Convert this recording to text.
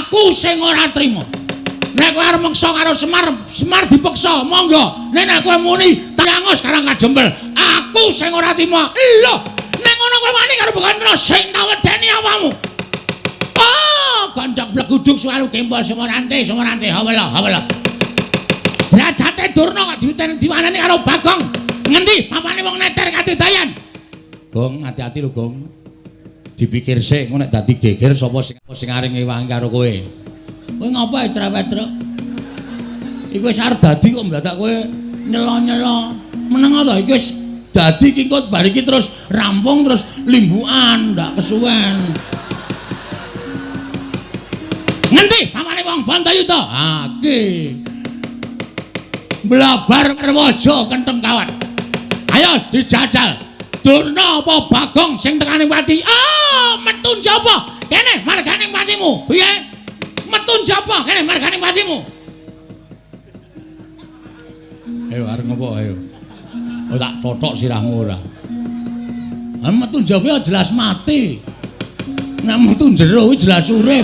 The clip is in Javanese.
Aku sing ora trima. Nek kowe arep meksa karo Semar, Semar dipeksa, monggo. Nek nek kowe muni tangus karang kajembel, aku sing ora trima. Lho, nek ngono kowe wani karo Bekantra sing tak wedeni awakmu. Oh, ganjak bleguduk suwaru gembol Sumorante, Sumorante, hawela, hawela. Derajate Durna kok diwaneni karo Bagong. Ngendi papane wong neter katidayan? Gong, hati-hati lho, Gong. Dipikir sik, engko nek dadi geger sapa sing arep ngewangi karo kowe. Kowe ngapa ae cerewet, Truk? Iku wis arep dadi kok mladak kowe nyela-nyela. Meneng to iki wis dadi iki engko bar iki terus rampung terus limbukan, ndak kesuwen. Ngendi pamane wong Bantayuda? Ha iki. Blabar waja kentheng kawat. Ayo dijajal. Durna apa Bagong sing tekane pati? Ah, metu njaba. Kene margane patimu. Piye? Metu njaba kene margane patimu. Ayo arep ngopo ayo. Oh tak totok sirahmu ora. Ah metu njaba jelas mati. Nek metu jero kuwi jelas urip.